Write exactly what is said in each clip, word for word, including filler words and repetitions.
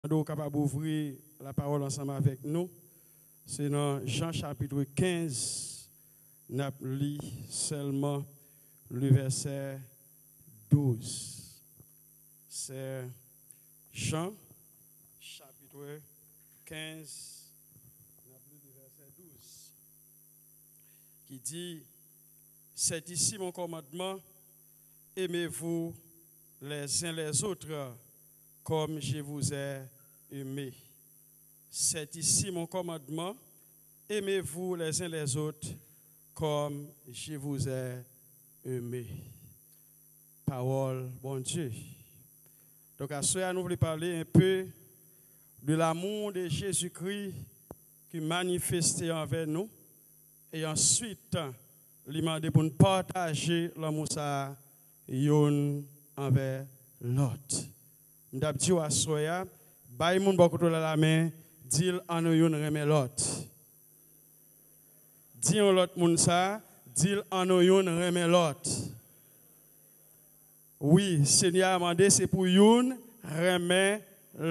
Mande w kapab ouvri lapawòl ansanm avèk nou. Se nan Jan chapit kenz, n ap li sèlman le vèsè douz. Se Jan chapit kenz, n ap li le vèsè douz, ki di, C'est ici mon commandement, aimez-vous les uns les autres comme je vous ai aimés. C'est ici mon commandement, aimez-vous les uns les autres comme je vous ai aimés. Pawòl Bondye. Donk, aswè a, nou vle pale un peu de l'amour de Jésus-Christ ki manifeste anvè nou. E answit, li mande pou n pataje lanmou sa a youn anvè lòt. M t ap di w aswè a, bay moun bò kote w la lamen, di l ann nou youn renmen lòt. Di yon lòt moun sa, di l ann nou youn renmen lòt. Wi, Senyè a mande se pou youn renmen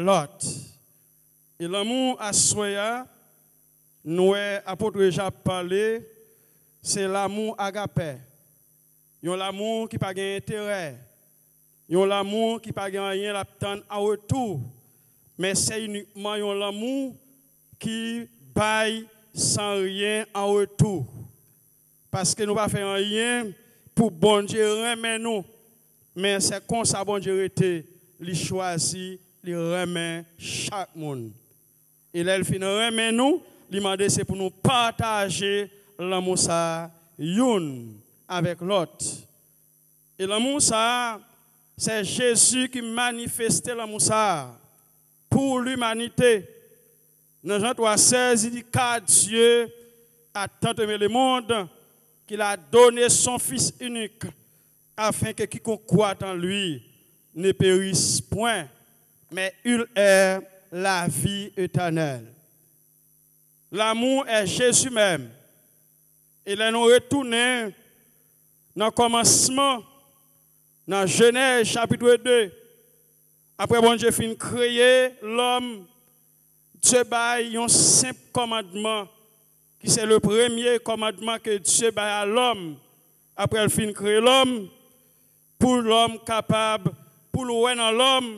lòt. E lanmou aswè a, nou wè apot Jan ap pale, se lanmou agapè. Yon lanmou ki pa gen enterè. Yon lanmou ki pa gen anyen l ap tann an retou. Men se inikman yon lanmou ki bay san ryen an retou. Paske nou pa fè anyen pou Bondye renmen nou. Men se konsa Bondye rete, li chwazi, li renmen chak moun. E lè l fin renmen nou, li mande se pou nou pataje lanmou sa a youn avèk lòt. E lanmou sa a, se Jezi ki manifeste lanmou sa a pou limanite. Nan Jan twa sèz, li di, Car Dieu a tant aimé le monde qu'il a donné son Fils unique, afin que quiconque croit en lui ne périsse point, mais il ait la vie éternelle. L'amour est Jésus menm. E lè nou retounen nan kòmansman, nan Jenèz chapit de, apre Bondye fin kreye lòm, Dye bay yon senp kòmandman, ki se le premye kòmandman ke Dye bay a lòm, apre l fin kreye lòm, pou lòm kapab, pou l wè nan lòm,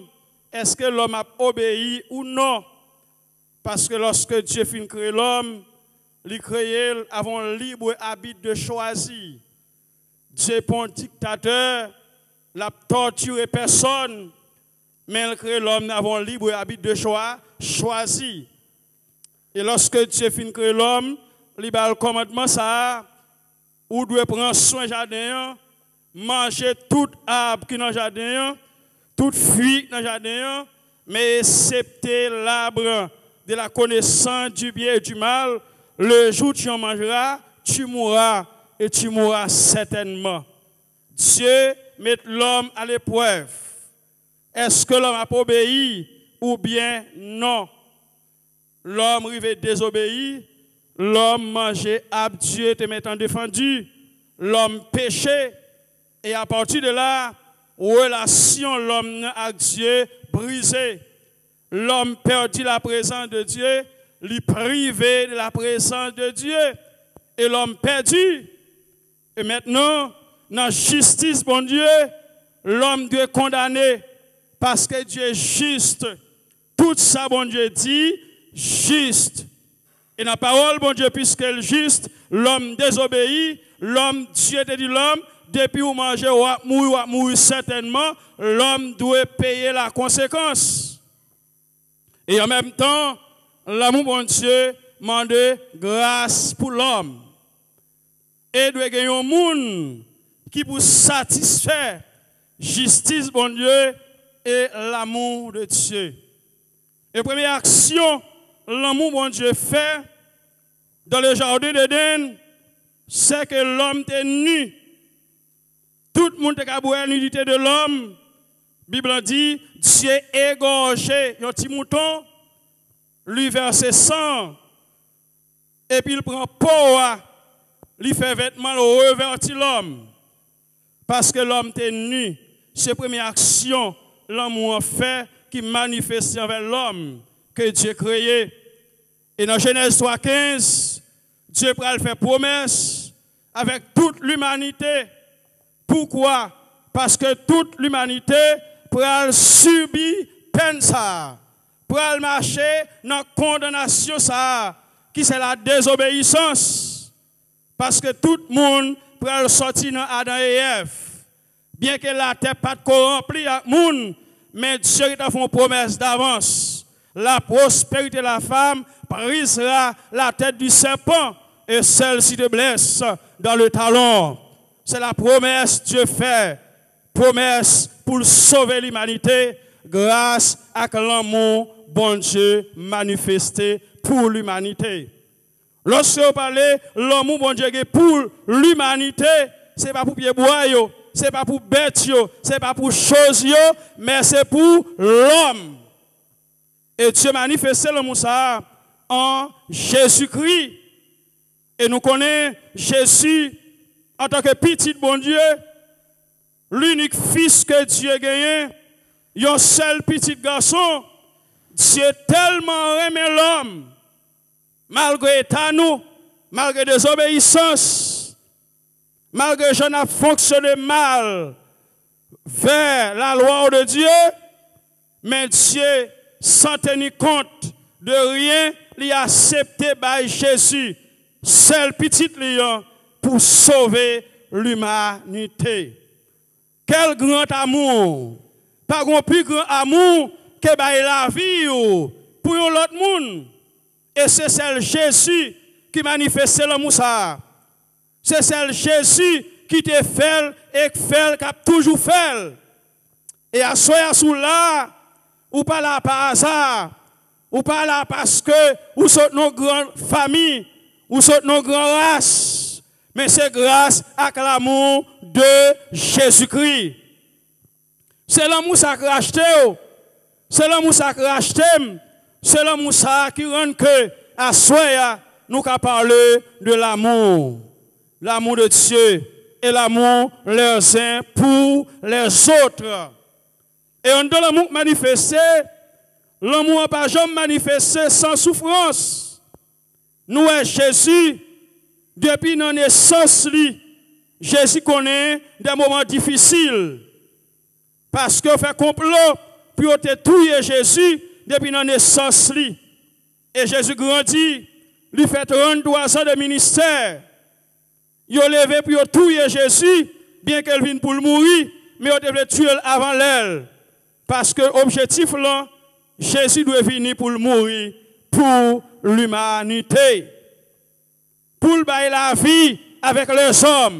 èske lòm ap obeyi ou non. Paske lòske Dye fin kreye lòm, li kreye l avè yon libre arbitre de choisir. Dye pa yon diktatè, l ap tòtire pèsòn, men l kreye lòm nan avè yon libre arbitre de chwa, chwazi. E lòske Dye fin kreye lòm, li ba l kòmandman sa a, ou dwe pran swen jaden an, manje tout ab ki nan jaden an, tout fwi ki nan jaden an, men eksepte l'arbre de la connaissance du bien et du mal, le jour tu en mangeras, tu mourras, et tu mourras certainement. Dye met lòm a leprèv. Èske lòm ap obeyi oubyen non? Lòm rive dezobeyi, lòm manje ab Dye te metan defandi, lòm peche, e apati de la, relasyon lòm nan ak Dye brize. Lòm pèdi la prezans de Dye, li prive de la prezans de Dye, e lòm pèdi. E mentnan, nan jistis Bondye, lòm dwe kondane, paske Dye jis. Tout sa Bondye di, jis. E nan pawòl Bondye, piske l jis, lòm dezobeyi, lòm, Dye te di lòm, depi w manje, w ap mouri, w ap mouri sètènman, lòm dwe peye la konsekans. E an menm tan, lanmou Bondye mande gras pou lòm. E dwe gen yon moun ki pou satisfè jistis Bondye e l'amour de Dieu. E premye aksyon lanmou Bondye fè dans le jardin d'Éden, se ke lòm te ni. Tout moun te ka wè nidite de lòm. Bib lan di, Dye egòje yon ti mouton, li vèse san, epi l pran po a, li fè vètman l revèti lòm. Paske lòm te ni, se premye aksyon lanmou an fè, ki manifeste anvè lòm ke Dye kreye. E nan Jenèz twa kenz, Dye pral fè pwomès avèk tout limanite. Poukwa? Paske tout limanite pral sibi pèn sa a, pral mache nan kondanasyon sa a, ki se la dezobeyisans. Paske tout moun pral sòti nan Adan e Èv. Byenke latè pa t ko ranpli ak moun, men Dye te fè yon pwomès davans. La prospérité de la femme brisera la tête du serpent, et celle-ci te blesse dans le talon. C'est la promesse Dieu fait, promès pou l sove limanite gras ak lanmou Bondye manifeste pou limanite. Lòske yo pale lanmou Bondye gen pou limanite, se pa pou pyebwa yo, se pa pou bèt yo, se pa pou choz yo, men se pou lòm. E Dye manifeste lanmou sa a an Jezikri. E nou konnen Jezi, antanke Pitit Bondye, linik Fis ke Dye genyen, yon sèl Pitit Gason, Dye tèlman renmen lòm, malgre eta nou, malgre dezobeyisans, malgre jan n ap fonksyone mal vè lalwa de Dye, men Dye, san teni kont de ryen, li aksepte bay Jezi, sèl Pitit li an, pou sove limanite. Quel grand amour! Pa gen pi gran amou ke bay lavi w pou yon lòt moun. E se sèl Jezi ki manifeste lanmou sa a. Se sèl Jezi ki te fè l e k fè l, k ap toujou fè l. E aswè a, si w la, ou pa la pa aza. Ou pa la paske ou sot nan yon gran fanmi, ou sot nan yon gran ras. Men se gras ak lanmou de Jezikri. Se lanmou sa k rachte w. Se lanmou sa k rachte m. Se lanmou sa ki rann ke aswè a nou ka pale de l'amour. L'amour de Dieu et l'amour les uns pour les autres. E anndan lanmou k manifeste, lanmou an pa janm manifeste san soufrans. Nou wè Jezi, depi nan nesans li, Jezi konnen de moman difisil. Paske yo fè konplo pou yo te touye Jezi depi nan nesans li. E Jezi grandi, li fè tranntwa zan de ministè. Yo leve pou yo touye Jezi, byenke l vin pou l mouri, men yo te vle touye l avan lè l. Paske objektif lan, Jezi dwe vini pou l mouri pou limanite. Pou l bay lavi avèk lèzòm,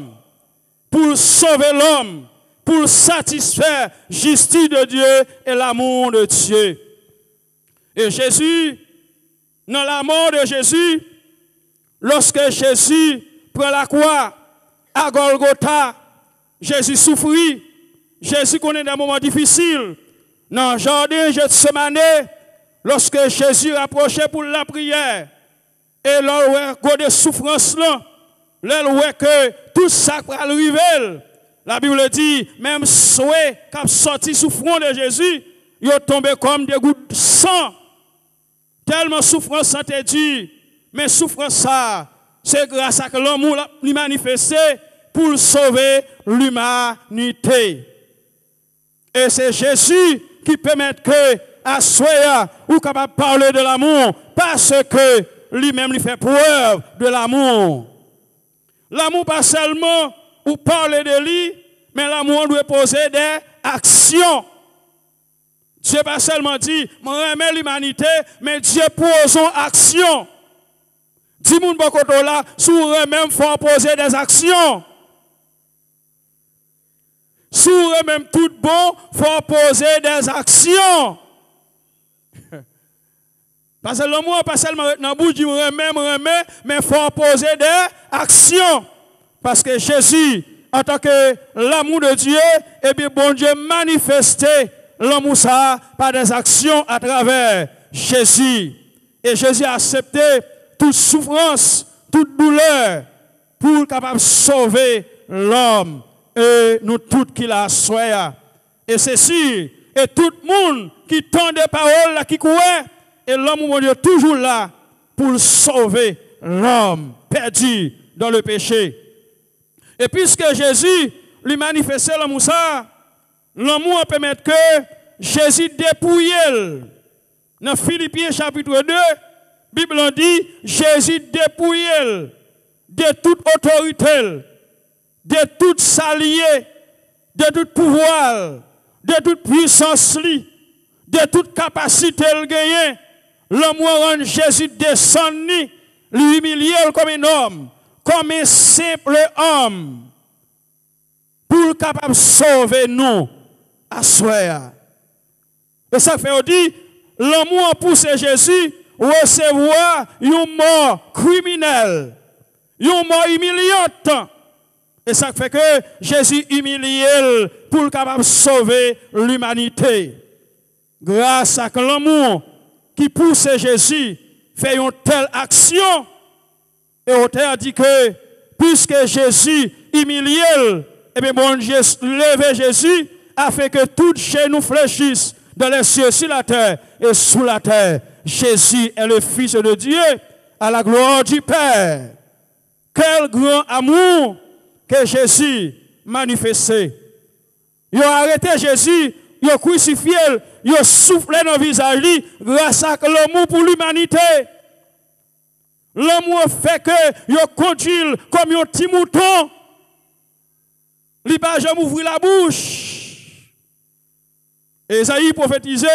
pou l sove lòm, pou l satisfè jistis de Dye e l'amour de Dieu. E Jezi, nan lanmò de Jezi, lòske Jezi pran lakwa a Gòlgota, Jezi soufri, Jezi konnen de moman difisil. Nan jaden Jetsemane, lòske Jezi rapwoche pou lapriyè, e lè l wè gode soufrans lan, lè l wè ke tout sa k pral rive l, Labib di, menm swe k ap sòti sou fwon de Jezi, yo tonbe kòm de gout san. Tèlman soufrans lan te di, men soufrans sa a, se gras ak lanmou l ap li manifeste pou l sove limanite. E se Jezi ki pèmèt ke aswè a ou kapab pale de lanmou, paske li menm li fè prèv de lanmou. Lanmou pa sèlman ou pale de li, men lanmou an dwe poze de aksyon. Dye pa sèlman di, mwen renmen limanite, men Dye poze yon aksyon. Di moun bò kote w la, si w renmen m, fò w poze de aksyon. Si w renmen m tout bon, fò w poze de aksyon. Paske lanmou an pa sèlman ret nan bouch, di m renmen, m renmen, men fò w poze de aksyon. Paske Jezi, antanke lanmou de Dye, ebyen Bondye manifeste lanmou sa a pa de aksyon atravè Jezi. E Jezi aksepte tout soufrans, tout doulè, pou l kapab sove lòm e nou tout ki la aswè a. E se si, E tout moun ki tande pawòl la, ki kwè, e lanmou Bondye toujou la pou l sove lòm pèdi dan le peche. E piske Jezi li manifeste lanmou sa, lanmou an pèmèt ke Jezi depouye l. Nan Filipyen chapit de, Bib lan di, Jezi depouye l de tout otorite l, de tout sa l ye, de tout pouvwa l, de tout pwisans li, de tout kapasite l genyen. Lanmou an rann Jezi desann li, li imilye l kòm en nonm, kòm en senp òm, pou l kapab sove nou aswè a. E sa k fè yo di, lanmou an pouse Jezi resevwa yon mò kriminèl, yon mò imilyant. E sa k fè ke Jezi imilye l pou l kapab sove limanite. Gras ak lanmou ki pouse Jezi fè yon tèl aksyon, e otè a di ke, piske Jezi imilye l, ebyen, Bondye leve Jezi, afin que tout genou fléchisse dans les cieux, sur la terre et sous la terre. Jésus est le Fils de Dieu, à la gloire du Père. Quel grand amour que Jésus manifeste. Yo arete Jezi, yo krisifye l, yo soufle nan vizaj li, gras ak lanmou pou limanite. Lanmou an fè ke yo kondui l kòm yon ti mouton. Li pa janm ouvri labouch. Ezayi pwofetize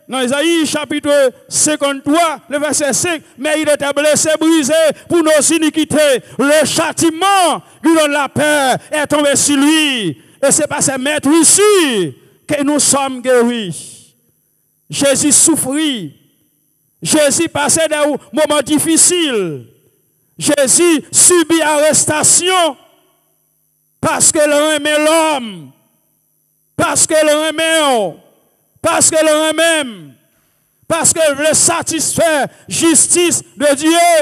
nan Ezayi chapit senkanntwa, le vèsè senk, mais il était blessé, brisé pour nos iniquités. Le châtiment qui donne la paix est tombé sur lui. Et c'est par ses meurtrissures que nous sommes guéris. Jezi soufri. Jezi pase de moman difisil. Jezi sibi arestasyon paske l renmen lòm, paske l renmen w, paske l renmen m, paske l vle satisfè jistis de Dye.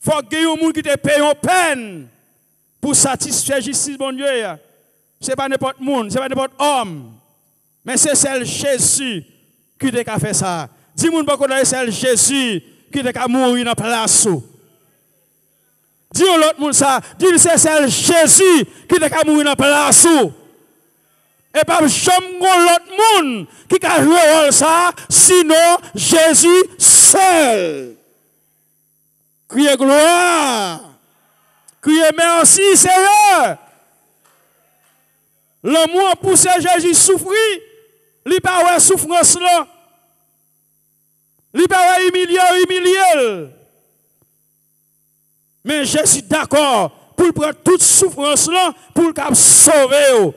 Fòk gen yon moun ki te peye yon pèn pou satisfè jistis Bondye a. Se pa nenpòt moun, se pa nenpòt òm. Men se sèl Jezi ki te ka fè sa. Di moun bò kote w la, se sèl Jezi ki te ka mouri nan plas ou. Di yon lòt moun sa, di l se sèl Jezi ki te ka mouri nan plas ou. E p ap janm gon lòt moun ki ka jwe wòl sa, sinon Jezi sèl. Kriye glwa! Kriye mèsi, Seyè! Lanmou an pouse Jezi soufri. Li pa wè soufrans lan. Li pa wè imilye yo imilye l. Men Jezi dakò pou l pran tout soufrans lan pou l kab sove yo.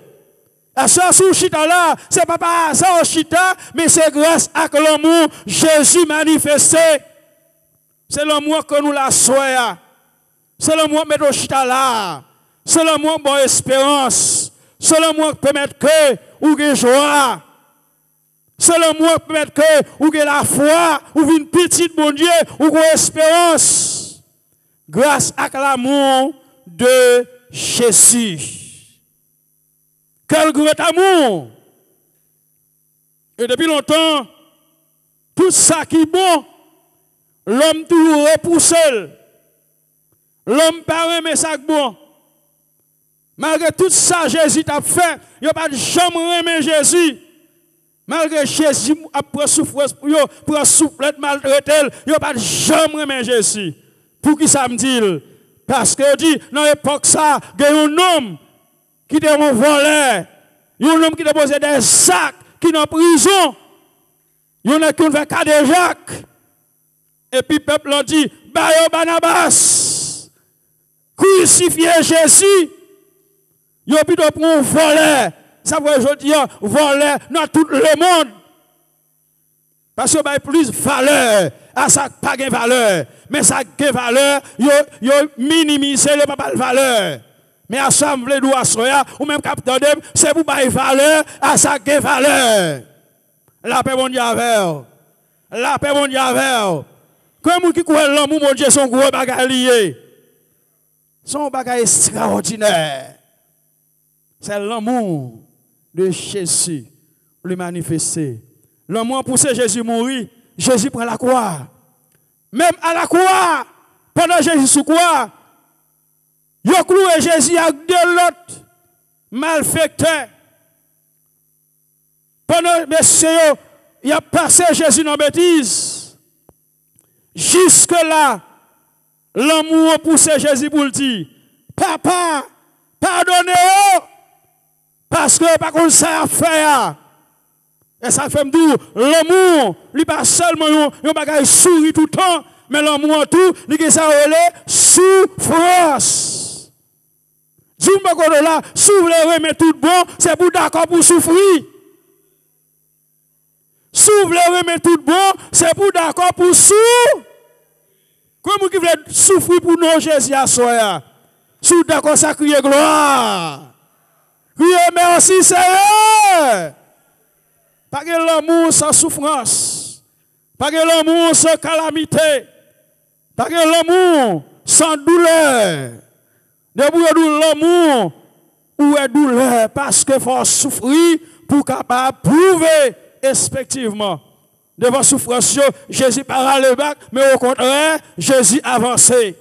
Aswè a, si w chita la, se pa pa aza w chita, men se gras ak lanmou Jezi manifeste. Se lanmou an k rann ou la aswè a. Se lanmou an k mete w chita la a. Se lanmou an k ba w esperans. Se lanmou an k pèmèt ke ou gen jwa. Se lanmou an k pèmèt ke ou gen lafwa, ou vin pitit Bondye, ou gen esperans. Gras ak lanmou de Jezi. Quel grand amour! E depi lontan, tout sa ki bon, lòm toujou repouse l. Lòm pa renmen sa k bon. Malgre tout sa Jezi t ap fè, yo pa t janm renmen Jezi. Malgre Jezi ap pran soufrans pou yo, pran souflèt, maltrete l, yo pa t janm renmen Jezi. Poukisa m di l? Paske yo di, nan epòk sa, gen yon nonm ki te yon vòlè, yon nonm ki te poze de zak, ki nan prizon, yon nèg ki konn fè kadejak. Epi pèp lan di, ba yo Banabas, krisifye Jezi. Yo pito pran yon vòlè. Sa vre jodi a, vòlè nan tout lemonn. Paske yo bay plis valè a sa k pa gen valè. Men sa k gen valè, yo, yo minimize l, yo pa ba l valè. Men aswè a, m vle di w aswè a, ou menm k ap tande m, se pou w bay valè a sa k gen valè. Lapè Bondye avè w. Lapè Bondye avè w. Konbyen moun ki kwè lanmou Bondye se yon gwo bagay li ye? Se yon bagay estrawòdinè. Se lanmou de Jezi. li manifeste. Lanmou an pouse Jezi mouri. Jezi pran lakwa. Menm alakwa, pandan Jezi sou kwa, yo klouwe Jezi ak de lòt malfektè. Pandan mesye yo, y ap pase Jezi nan betiz. Jiske la, lanmou an pouse Jezi pou l di, "Papa, padone yo, paske yo pa konn sa y ap fè a." E sa k fè m di w, lanmou, li pa sèlman yon, yon bagay souri toutan, men lanmou an tou, li gen sa yo rele soufrans. Di m bò kote w la, si w vle renmen tout bon, se pou w dakò pou w soufri. Si w vle renmen tout bon, se pou w dakò pou w sou. Konbyen moun ki vle soufri pou non Jezi aswè a? Si w dakò sa, kriye glwa. Kriye mèsi, Seyè. Pa gen lanmou san soufrans. Pa gen lanmou san kalamite. Pa gen lanmou san doulè. Depi yo di w lanmou, ou wè doulè, paske fò w soufri pou w kapab pwouve efektivman. Devan soufrans yo, Jezi pa rale bak, men okontrè, Jezi avanse.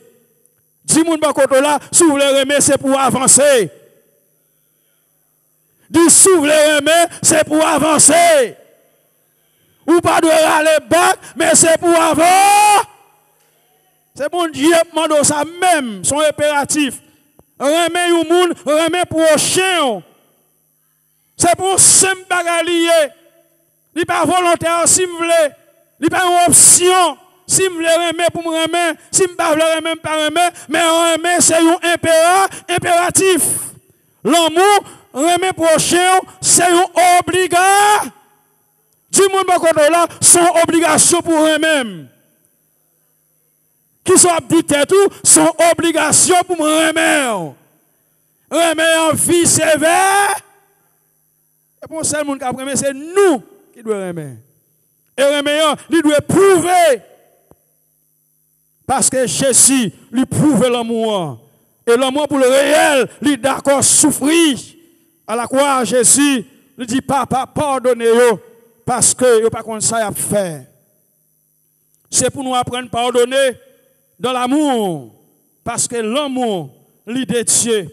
Di moun bò kote w la, si w vle renmen, se pou w avanse. Di, si w vle renmen, se pou w avanse. Ou pa dwe rale bak, men se pou w avan-, Se Bondye k mande w sa menm, se yon enperatif. Renmen yon moun, renmen pwochen w. Se pa yon senp bagay li ye. Li pa volontè, si m vle. Li pa yon opsyon. Si m vle renmen pou m renmen, si m pa vle renmen, m pa renmen. Men renmen, se yon enpera-, enperatif. Lanmou, renmen pwochen w, se yon obliga-, Di moun bò kote w la, se yon obligasyon pou w renmen m. Kisa w ap di tèt ou? Se yon obligasyon pou m renmen w. Renmen an vi sevè. E pou yon sèl moun k ap renmen, se nou ki dwe renmen. E renmen an, li dwe pwouve. Paske Jezi, li pwouve lanmou an. E lanmou an pou l reyèl, li dakò soufri. Alakwa, Jezi, li di, "Papa, padone yo, paske yo pa konn sa y ap fè." Se pou nou aprann padone dans l'amour, paske lanmou, li de Dye.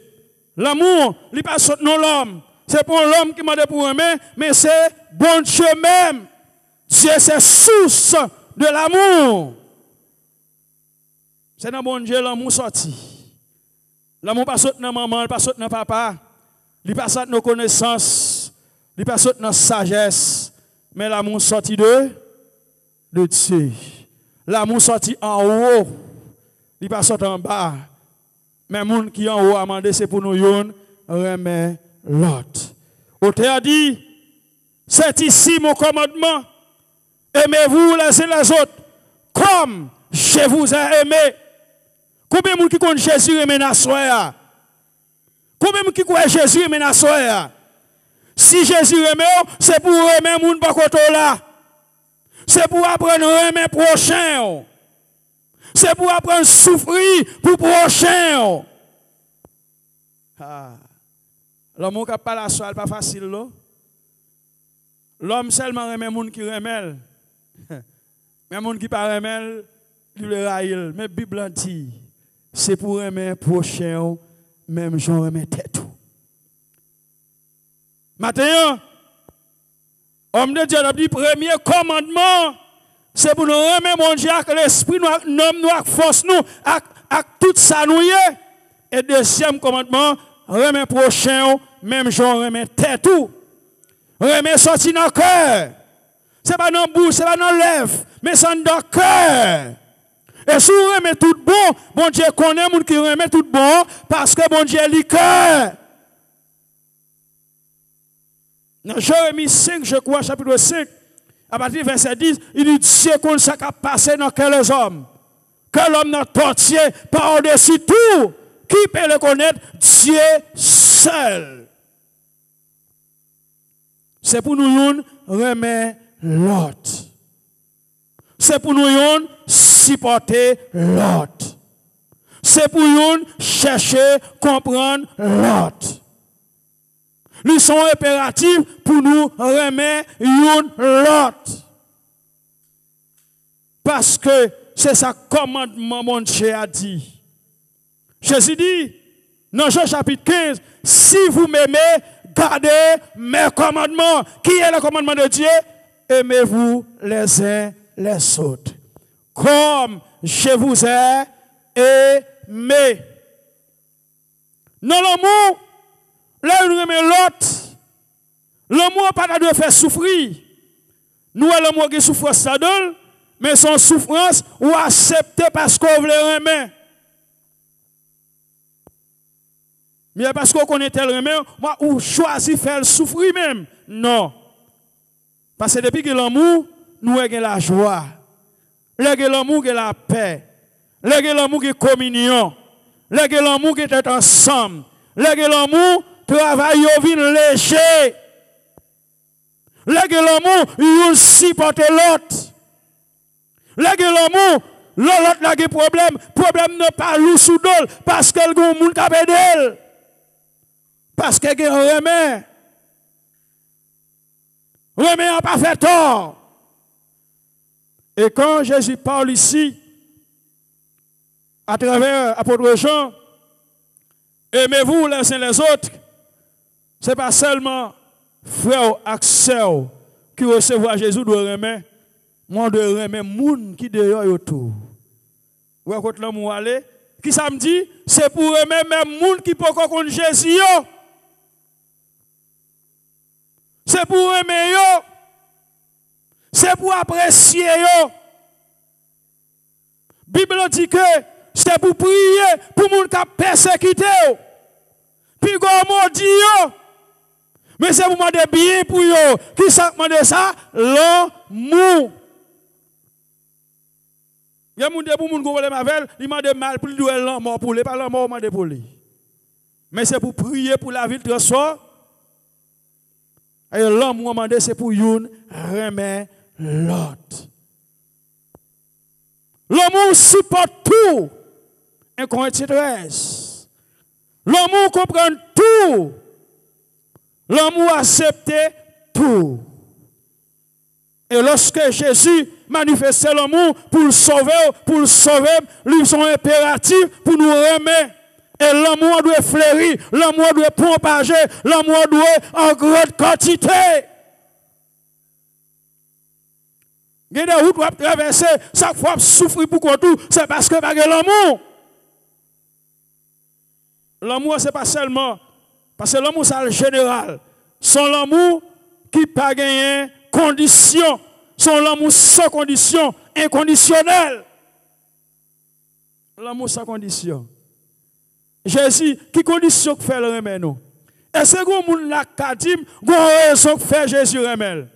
Lanmou, li pa sot nan lòm. Se pa yon lòm ki mande pou renmen, men se Bondye menm. Dieu, c'est source de l'amour. Se nan Bondye lanmou sòti. Lanmou pa sot nan manman, li pa sot nan papa, li pa sot nan konesans, li pa sot nan sajès, men lanmou sòti de, de Dye. Lanmou sòti anwo, li pa sot anba. Men moun ki anwo a mande se pou nou youn renmen lòt. Otè a di, C'est ici mon commandement, aimez-vous les uns les autres, comme je vous ai aimés. Konbyen moun ki konn Jezi renmen n aswè a? Konbyen moun ki kwè Jezi renmen n aswè a? Si Jezi renmen w, se pou w renmen moun bò kote w la. Se pou w aprann renmen pwochen w. Se pou w aprann soufri pou pwochen w. Ah. Lanmou k ap pale aswè a, l pa fasil, non. Lòm sèlman renmen moun ki renmen l. Men moun ki pa renmen l, li vle rayi l. Men Bib lan di, se pou w renmen pwochen w, menm jan w renmen tèt ou. Maten an, Òm de Dye ap di, premye kòmandman, se pou nou renmen Bondye ak lespri nou, ak nanm nou, ak fòs nou, ak, ak tout sa nou ye. E dezyèm kòmandman, renmen pwochen w, menm jan w renmen tèt ou. Renmen sòti nan kè. Se pa nan bouch, se pa nan lèv, men se anndan kè. E si w renmen tout bon, Bondye konnen moun ki renmen tout bon, paske Bondye li kè. Nan Jeremi senk, je crois, chapitre cinq, à partir du verset dix, il dit, Dieu connaît ce qui passe dans le cœur des hommes. Que l'homme n'entretient pas au-dessus tout, qui peut le connaître? Dieu seul. Se pou nou youn renmen lòt. Se pou nou youn sipòte lòt. Se pou youn chèche konprann lòt. Li se yon enperatif pou nou renmen youn lòt. Paske se sa kòmandman Bondye a di. Jezi di, nan Jan chapit kenz, si vous m'aimez, gardez mes commandements. Qui est le commandement de Dieu? Aimez-vous les uns les autres. Comme je vous ai aimé. Nan lanmou, lè youn renmen lòt, lanmou an pa ta dwe fè soufri. Nou wè lanmou an gen soufrans ladan l, men se yon soufrans ou aksepte paske w vle renmen. Men paske w konnen tèl renmen w, ou chwazi fè l soufri menm. Non. Paske depi gen lanmou, nou wè gen lajwa. Lè gen lanmou, gen lapè. Lè gen lanmou, gen kominyon. Lè gen lanmou, gen tèt ansanm. Lè gen lanmou, travay yo vin leje. Lè gen lanmou, youn sipòte lòt. Lè gen lanmou, lè lòt la gen pwoblèm, pwoblèm nan pa lou sou do l, paske l gen yon moun k ap ede l. Paske gen renmen. Renmen an pa fè tò. Et quand Jésus parle ici, à travers apôtre Jean, aimez-vous les uns les autres, se pa sèlman frè w ak sè w ki resevwa Jezi w dwe renmen, men w dwe renmen moun ki deyò yo tou. Ou wè kot lanmou ale? Kisa m di? Se pou renmen menm moun ki poko konn Jezi yo. Se pou renmen yo. Se pou apresye yo. Bib la di ke se pou priye pou moun k ap pèsekite w. Piga w modi yo. Men se pou mande byen pou yo. Kisa k mande sa? Lanmou. Gen moun, depi yon moun gen pwoblèm avè l, li mande mal pou li, li dwe lanmò pou li. E pa lanmò ou mande pou li. Men se pou priye pou lavi l transfòme. E lanmou an mande se pou youn renmen lòt. Lanmou sipòte tou. En Korentyen trèz. Lanmou konprann tou. Lanmou aksepte tou. E lòske Jezi manifeste lanmou pou l sove w, pou l sove m, li se yon enperatif pou nou renmen. E lanmou an dwe fleri, lanmou an dwe pwopaje, lanmou an dwe an gran kantite. Gen de wout w ap travèse, chak fwa w ap soufri pou kont ou, se paske pa gen lanmou. Lanmou an se pa sèlman, paske lanmou sa l jeneral. Se yon lanmou ki pa genyen kondisyon. Se yon lanmou san kondisyon, enkondisyonèl. Lanmou san kondisyon. Jezi, ki kondisyon k fè l renmen nou? Èske gen yon moun la k ka di m, gen yon rezon k fè Jezi renmen l?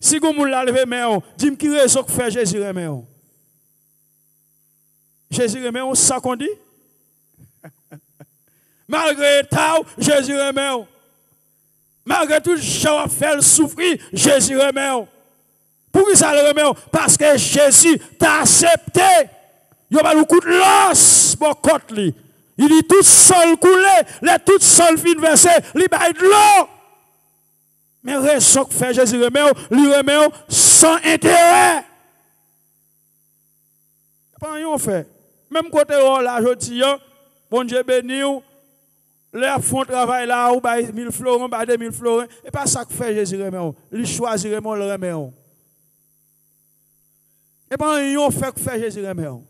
Si gen moun la leve men w, di m ki rezon k fè Jezi renmen w. Jezi renmen w san kondi. Malgre eta w, Jezi renmen w. Malgre tout jan w ap fè l soufri, Jezi renmen w. Poukisa l renmen w? Paske Jezi t aksepte. Yo ba l yon kout lans bò kòt li. Li di tout san l koule, lè tout san l fin vèse, li bay dlo. Men rezon k fè Jezi renmen w, li renmen w san enterè. Pa anyen w fè. Menm kote w la jodi a, Bondye beni w, lè y ap fè yon travay la, ou bay mil floren, ou bay de mil floren, e pa sa k fè Jezi renmen w. Li chwazi renmen w, l renmen w. E pa anyen w fè k fè Jezi renmen w.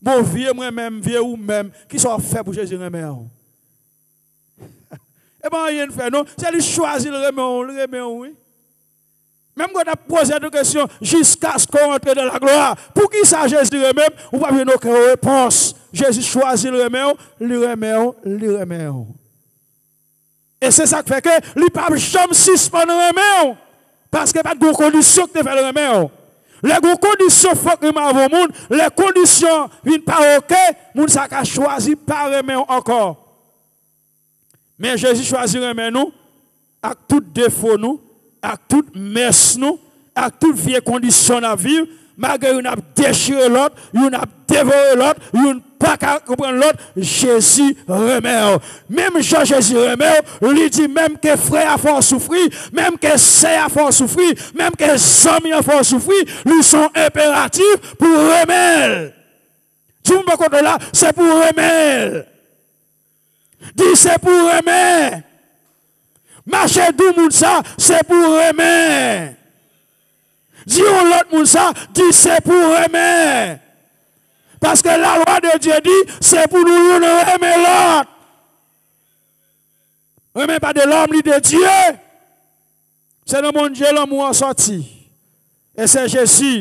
Bon, vye mwen menm, vye ou menm, kisa w ap fè pou Jezi renmen w? E pa anyen n fè non. Se li chwazi l renmen w, li renmen w wi. Menm gwo n ap poze nou kesyon jiskaske w antre nan laglwa. Poukisa Jezi renmen m? Ou p ap jwenn okenn repons. Jezi chwazi l renmen w, li renmen w, li renmen w. E se sa k fè ke li p ap janm sispann renmen w. Paske pa t gon kondisyon ki te fè l renmen w. Lè gon kondisyon fòk renmen avè yon moun, lè kondisyon vin pa oke, moun sa ka chwazi pa renmen w ankò. Men Jezi chwazi renmen nou ak tout defo nou, ak tout mès nou, ak tout vye kondisyon n ap viv, malgre youn ap dechire lòt, youn ap devore lòt, youn pa ka konprann lòt, Jezi renmen w. Menm jan Jezi renmen w, li di menm ke frè a fè w soufri, menm ke sè a fè w soufri, menm ke zanmi an fè w soufri, li se yon enperatif pou w renmen l. Di moun bò kote w la, se pou w renmen l. Di se pou w renmen. Mache di moun sa, se pou w renmen. Di yon lòt moun sa, di se pou w renmen. Paske lalwa de Dye di, se pou nou youn renmen lòt. Renmen pa de lòm, li de Dye. Se nan Bondye lanmou an sòti. E se Jezi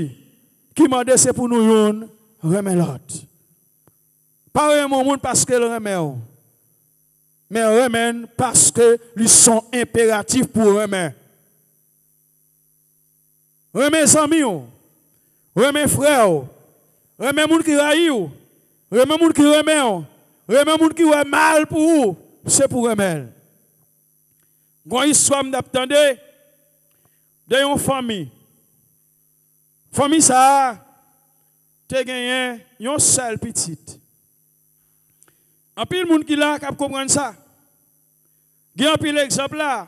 ki mande se pou nou youn renmen lòt. Pa renmen yon moun paske l renmen w. Men renmen l paske li se yon enperatif pou renmen. Renmen zanmi w. Renmen frè w. Renmen moun ki rayi w. Renmen moun ki renmen w. Renmen moun ki wè mal pou ou. Se pou renmen l. Gon istwa m t ap tande de yon fanmi. Fanmi sa a te genyen yon sèl pitit. Anpil moun ki la k ap konprann sa. Gen anpil egzanp la.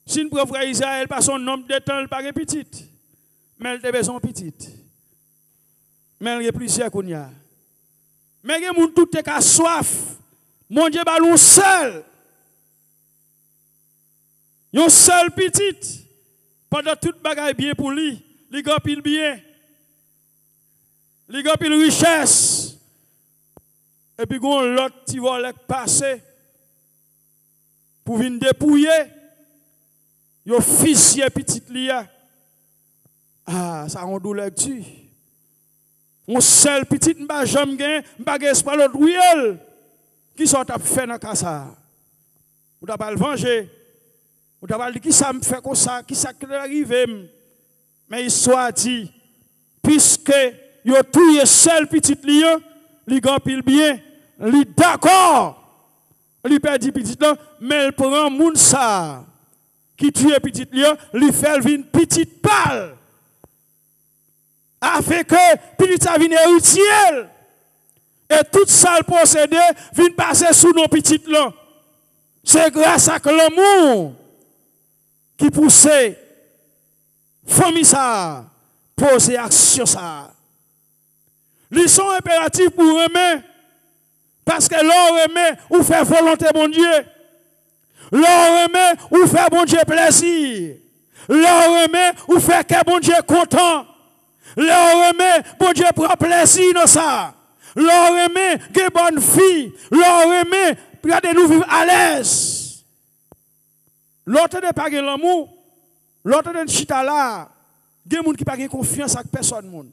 Si n pran frè Izrayèl, pase yon nonb de tan, l pa gen pitit. Men l te bezwen yon pitit. Men l gen plizyè kounye a. Men gen moun tout te ka swaf. Bondye ba l yon sèl. Yon sèl pitit. Pandan tout bagay byen pou li, li gen anpil byen. Li gen anpil richès. Epi gen yon lòt ti vòlè k pase pou vin depouye. Yo fizye pitit li a. Ah, sa yon doulè k di. Yon sèl pitit m pa janm gen, m pa gen espwa lòt touye l. Kisa w t ap fè nan ka sa a? Ou t ap al vanje. Ou t ap al di, "Kisa m fè konsa? Kisa k rive m?" Men istwa a di, piske yo touye sèl pitit li an, li gen anpil byen, li dakò. Li pèdi pitit lan, men l pran moun sa a ki touye pitit li an, li fè l vin pitit pa l. Afin ke pitit sa vin eritye l. E tout sa l posede vin pase sou non pitit lan. Se gras ak lanmou ki pouse fanmi sa a poze aksyon sa a. Li se yon enperatif pou w renmen. Paske lè w renmen, ou fè volonte Bondye. Lè w renmen, ou fè Bondye plèzi. Lè w renmen, ou fè kè Bondye kontan. Lè w renmen, Bondye pran plèzi nan sa. Lè w renmen, gen bòn vi. Lè w renmen, gade nou viv alèz. Lè w tande pa gen lanmou, lè w tande n chita la a, gen moun ki pa gen konfyans ak pèsòn moun.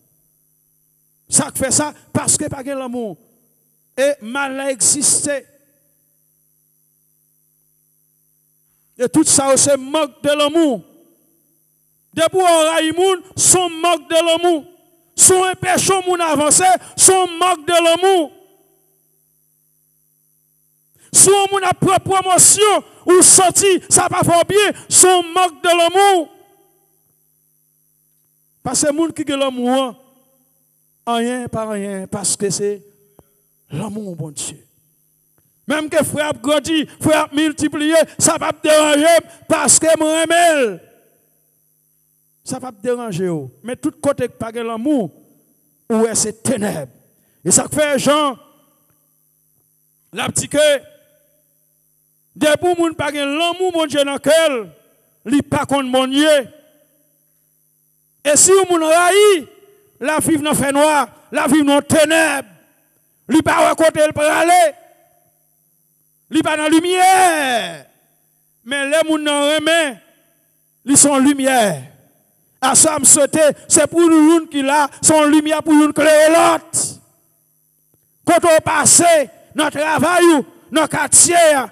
Sa k fè sa? Paske pa gen lanmou. E mal la egziste. E tout sa yo se mank de lanmou. Depi w rayi moun, se yon mank de lanmou. Si w anpeche yon moun avanse, se yon mank de lanmou. Si yon moun ap pran pwomosyon, ou santi sa pa fè w byen, se yon mank de lanmou. Paske moun ki gen lanmou an, anyen pa anyen, paske se lanmou Bondye. Menm ke frè ap grandi, frè ap miltipliye, sa p ap deranje m, paske m renmen l. Sa p ap deranje w. Men tout kote k pa gen lanmou, ou wè se tenèb. E sa k fè Jan, l ap di ke depi yon moun pa gen lanmou Bondye nan kè l, li pa konn Bondye. E si yon moun rayi, l ap viv nan fènwa, l ap viv nan tenèb. Li pa wè kote l prale. Li pa nan limyè. Men lè moun nan renmen, li se yon limyè. Aswè a m swete, se pou nou youn ki la, se yon limyè pou youn klere lòt. Kote w pase, nan travay ou, nan katye a,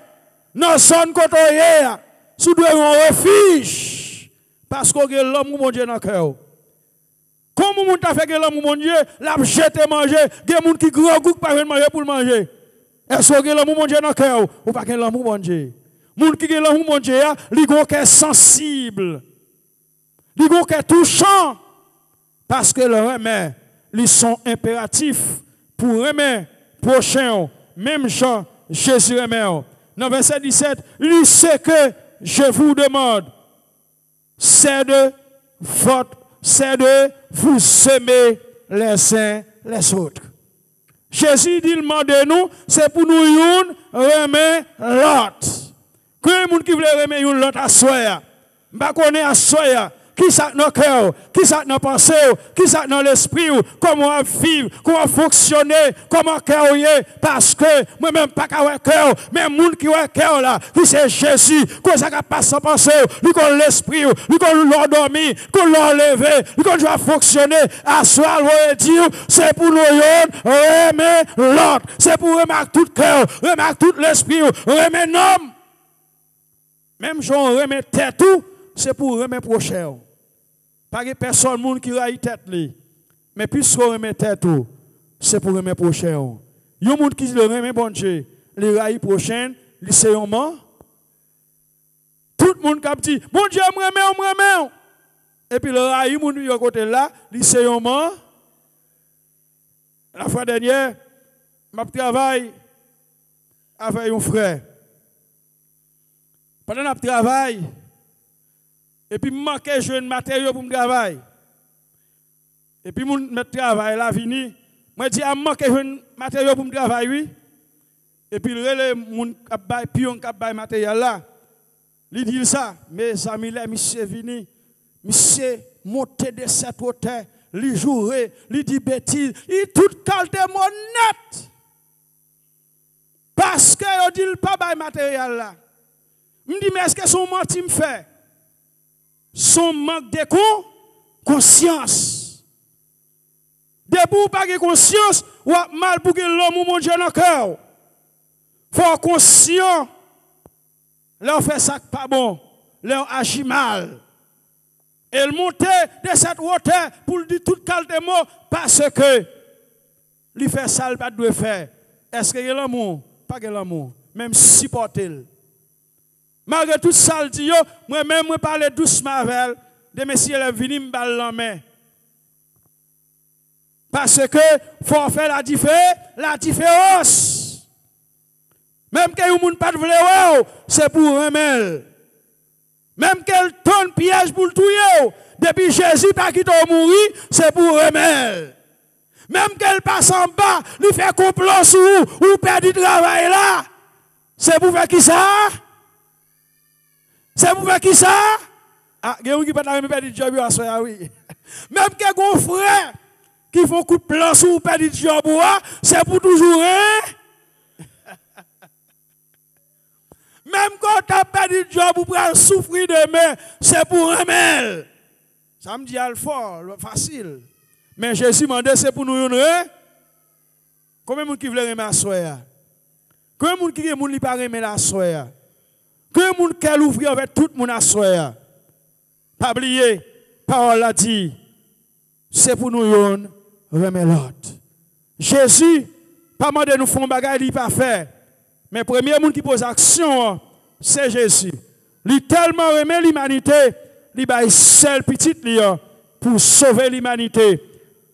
nan zòn kote w ye a, si w dwe yon refij, paske w gen lanmou Bondye nan kè w. Kòman yon moun ta fè gen lanmou Bondye, l ap jete manje, gen moun ki grangou k pa jwenn manje pou l manje. Èske w gen lanmou Bondye nan kè w? Ou pa gen lanmou Bondye. Moun ki gen lanmou Bondye a, li gen yon kè sansib. Li gen yon kè touchan. Paske l renmen, li se yon enperatif pou w renmen pwochen w, menm jan Jezi renmen w. Nan vèsè disèt, li, ce que je vous demande, c'est de votre, c'est de vous aimer les uns les autres. Jezi di l mande nou, se pou nou youn renmen lòt. Gen moun ki vle renmen youn lòt aswè a. M pa konnen aswè a, ki sa k nan kè w, ki sa k nan panse w, ki sa k nan lespri w, kòman w ap viv, kòman w ap fonksyone, kòman kè w ye, paske mwen menm m pa ka wè kè w, men moun ki wè kè w la, ki se Jezi, konn sa k ap pase nan panse w, li konn lespri w, li konn lè w dòmi, li konn lè w leve, li konn jan w ap fonksyone. Aswè a, l voye di w, se pou nou youn renmen lòt, se pou w renmen ak tout kè w, renmen ak tout lespri w, renmen nonm. Menm jan w renmen tèt ou, se pou w renmen pwochen w. Pa gen pèsonn moun ki rayi tèt li. Men piske w renmen tèt ou, se pou w renmen pwochen w. Yon moun ki di l renmen Bondye, li rayi pwochen l, li se yon man. Tout moun k ap di, "Bondye, m renmen w, m renmen w." Epi l rayi moun ki bò kote l la, li se yon man. Lafwa dènyè, m ap travay avè yon frè. Pandan n ap travay, epi m manke jwenn materyo pou m travay. Epi moun mèt travay la vini, mwen di, "A, m manke jwenn materyo pou m travay, wi." Epi l rele moun k ap bay, pyon k ap bay materyèl la. Li di l sa, mezanmi, lè misye vini, misye monte de sèt wotè, li joure, li di betiz, li tout kalte mo nèt. Paske yo di l pa bay materyèl la. M di, "Men èske se yon manti m fè?" Se yon mank de kon, konsyans. Depi w pa gen konsyans, w ap mal pou gen lanmou Bondye nan kè w. Fò w konsyan lè w fè sa k pa bon, lè w aji mal. E l monte de sèt wotè pou l di tout kalte mo, paske li fè sa l pa t dwe fè. Èske gen lanmou? Pa gen lanmou. Men m sipòte l. Malgre tout sa l di yo, mwen menm, mwen pale dousman avè l. Demen, si elèv vini, m ba l lanmen. Paske fò w fè ladife-, ladifewans. Menm ke yon moun pa t vle wè w, se pou w renmen l. Menm ke l tann pyèj pou l touye w, depi Jezi pa kite w mouri, se pou w renmen l. Menm ke l pase anba, li fè konplo sou ou, ou pèdi travay la, se pou fè kisa? Se pou fè kisa? A, gen moun ki pa ta renmen pèdi djòb yo aswè a, wi. Menm ke gon frè ki fè yon kout plan sou ou pèdi djòb ou a, se pou toujou ren. Menm ke w ta pèdi djòb ou pral soufri demen, se pou renmen l. Sa m di a l fò, l fasil. Men Jezi mande se pou nou youn ren. Konbyen moun ki vle renmen aswè a? Konbyen moun ki gen moun li pa renmen la aswè a? Konbyen moun kè l ouvri anvè tout moun aswè a? Pa bliye, pawòl la di, se pou nou youn renmen lòt. Jezi pa mande nou fè yon bagay li pa fè. Men premye moun ki poze aksyon an, se Jezi. Li tèlman renmen limanite, li bay sèl pitit li an pou sove limanite.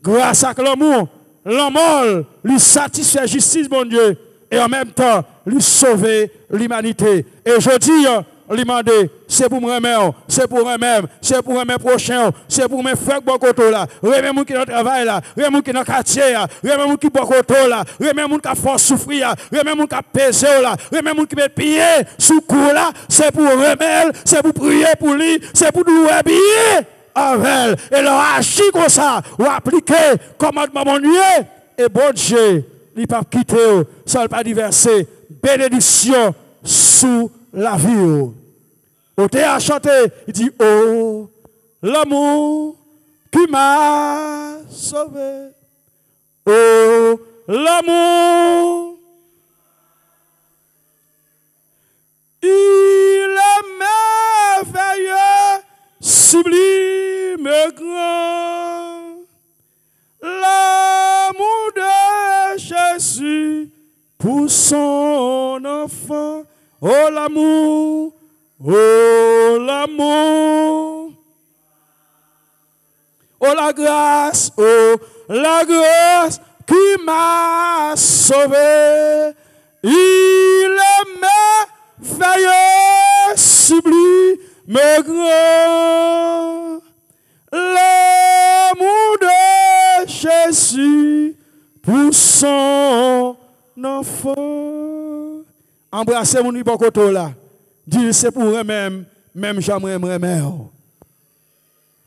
Gras ak lanmou, lanmò l, li satisfè jistis Bondye, e an menm tan, li sove limanite. E jodi an, li mande, se pou m renmen w, se pou w renmen m, se pou w renmen pwochen w, se pou w renmen frè k bò kote w la, renmen moun ki nan travay la, renmen moun ki nan katye a, renmen moun ki bò kote w la, renmen moun k ap fè w soufri a, renmen moun k ap peze w la, renmen moun ki met pye sou kou w la, se pou w renmen l, se pou w priye pou li, se pou w wè byen avè l. E lè w aji konsa, w aplike kòmandman Bondye, e Bondye, li p ap kite w san l pa divèse benediksyon sou lavi w. Otè a chante, li di, "Oh, l'amour qui m'a sauvé. Oh, l'amour, il est merveilleux, sublime et grand. L'amour de Jésus pour son enfant. Oh, l'amour, oh, l'amour. Oh, la grâce, oh, la grâce qui m'a sauvé, il est merveilleux, sublime et grand. L'amour de Jésus pour son enfant. Anbrase moun ki bò kote w la. Di l se pou w renmen m, menm jan mwen renmen w.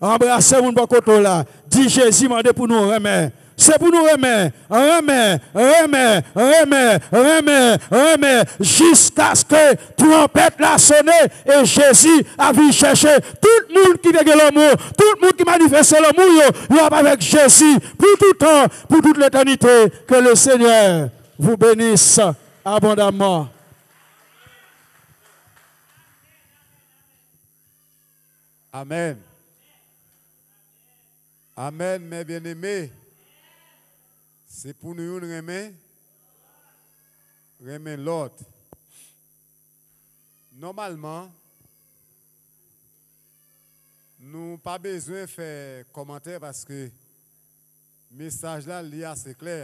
Anbrase moun bò kote w la. Di Jezi mande pou nou renmen. Se pou nou renmen, renmen, renmen, renmen, renmen, renmen, jiskaske twanpèt la sone e Jezi ap vin chèche tout moun ki te gen lanmou, tout moun ki manifeste lanmou yo, yo ap avèk Jezi pou tout tan, pou tout letènite. Que le Seigneur vous bénisse abondamment. Amen. Amen, mes bien-aimés. Se pou nou youn renmen, renmen lòt. Nòmalman, nou pa bezwen fè kòmantè paske mesaj la li ase klè.